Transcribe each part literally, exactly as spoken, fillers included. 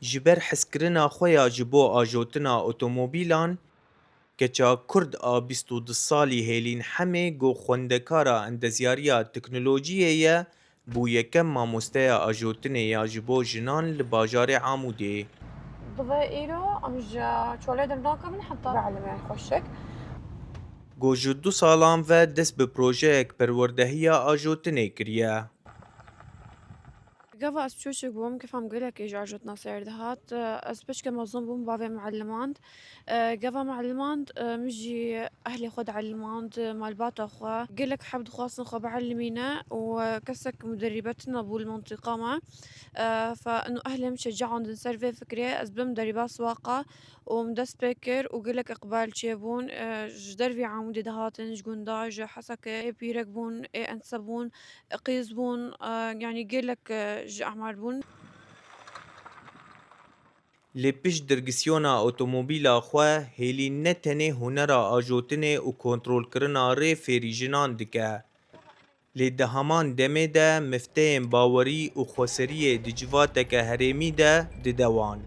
Ji ber hezkirina xwe ya ji bo ajotina otomobîlan, keça Kurd a bîst û du salî Hêlîn Hemê ku xwendekara endezyariya teknolojiyê ye, bû yekem mamosteya ajotinê ya ji bo jinan li bajarê Amûdê. Divê îro em ji çolê dernakevin heta bielime xweşik. Ku ji du salan ve dest bi projeyek perwerdehiya ajotinê kiriye. Gava ez çoçik bûm, kefam gelekê ji ajotina ser dihat. Ez piçke mezin bûm, bavê me elimand. Gava me elimand, min jî ehlê xwe dielimand, malbata xwe. Gelek heb dixwastin xwe bielimîne û kesek muderîbe tune bû li mintîqa me. Fa inu ehlê min şecîandin ser vê fikrê, ez bim derîba siwaqa û min dest pê kir û gelek iqbal çêbûn. Ji dervî Amûdê dihatin, ji gunda, ji Hesekê, ê pîrek bûn, ê ense bûn, qîz bûn, e, yanî gelek, e, ji Amar bûn. Lê pişt dirgisyona otomobîla xwe, Hêlîn ne tenê hunera ajotinê û kontrolkirina rê fêrî jinan dike, lê di heman demê de mifteyên bawerî û xweseriyê di civateke herêmî de dide wan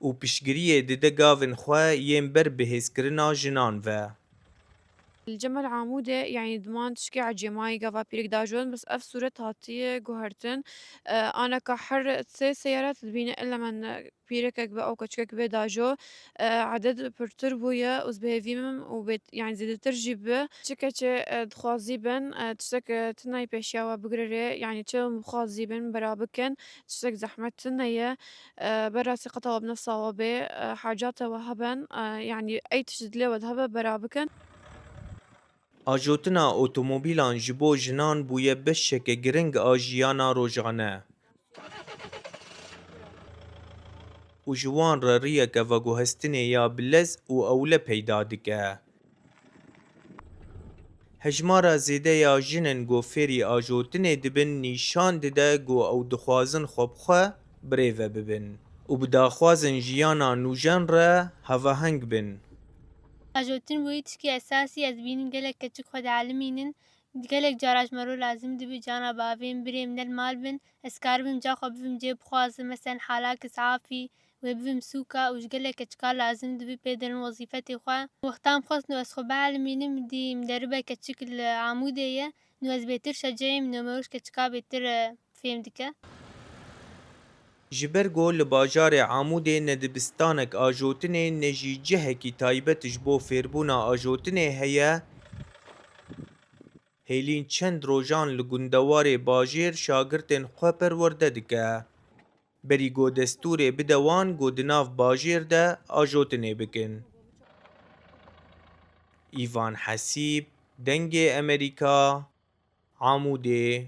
û piştgiriyê dide gavên xwe yên ber bihêzkirina jinan ve. Li Cemel Amûdê, yanî diman tişkê ecêmayî gava pîrek dajon, bes ev sûret hatiye guhertin. E, aneka her sê seyara tu dibîne elemen, e, pîrekek be ew keçikek bê dajo. E, eded pirtir bûye û ez bi hêvî me û bê, yanî zêdetir jî bi. Çi keçê, e, dixwazî bin, e, tiştek, e, tinayî pêşiya we bigire rê, yanî çi em bixwazî bin, bera bikin, tiştek zehmet tune ye. E, berasî qeta we bi nefsa we bê, e, hacata we heben, e, yanî ey tişt dilê we dibe bera bikin. Ajotina otomobîlan ji bo jinan bûye beşeke giring a jiyana rojane û ji wan re riyeke veguhestinê ya bilez û ewle peyda dike. Hejmara zêde ya jinên ku fêrî ajotinê dibin nîşan dide ku ew dixwazin xwe bi xwe birêve bibin û bi daxwazên jiyana nûjen re hevaheng bin. Ajotin bûyî tişkî esasî, ez dibînim gelek keçik xwe dielimînin. Gelek cara ji me re lazim dibe, cana bavên birê min ne li mal bin, ez karibim ca xwe bivim cê bixwazim, meselen halak isafî, wê bivim sûka û ji gelek keçika lazim dibe pê derin wezîfetê xwe. Wexta em xwestin ez xwe bielimînim, dî min deribe keçik li Amûdê ye, nû ez bêtir şeceyim, nû me wê ji keçika bêtir, e, fêm dike. Ji ber ku li bajarê Amûdê ne dibistanek ajotinê ne jî cihekî taybet ji bo fêrbûna ajotinê heye, Hêlîn çend rojan li gundewarê bajêr şagirtên xwe perwerde dike. Berî ku destûrê bide wan ku di nav bajêr de ajotinê bikin. Îvan Hesîb, Dengê Emerîka, Amûdê.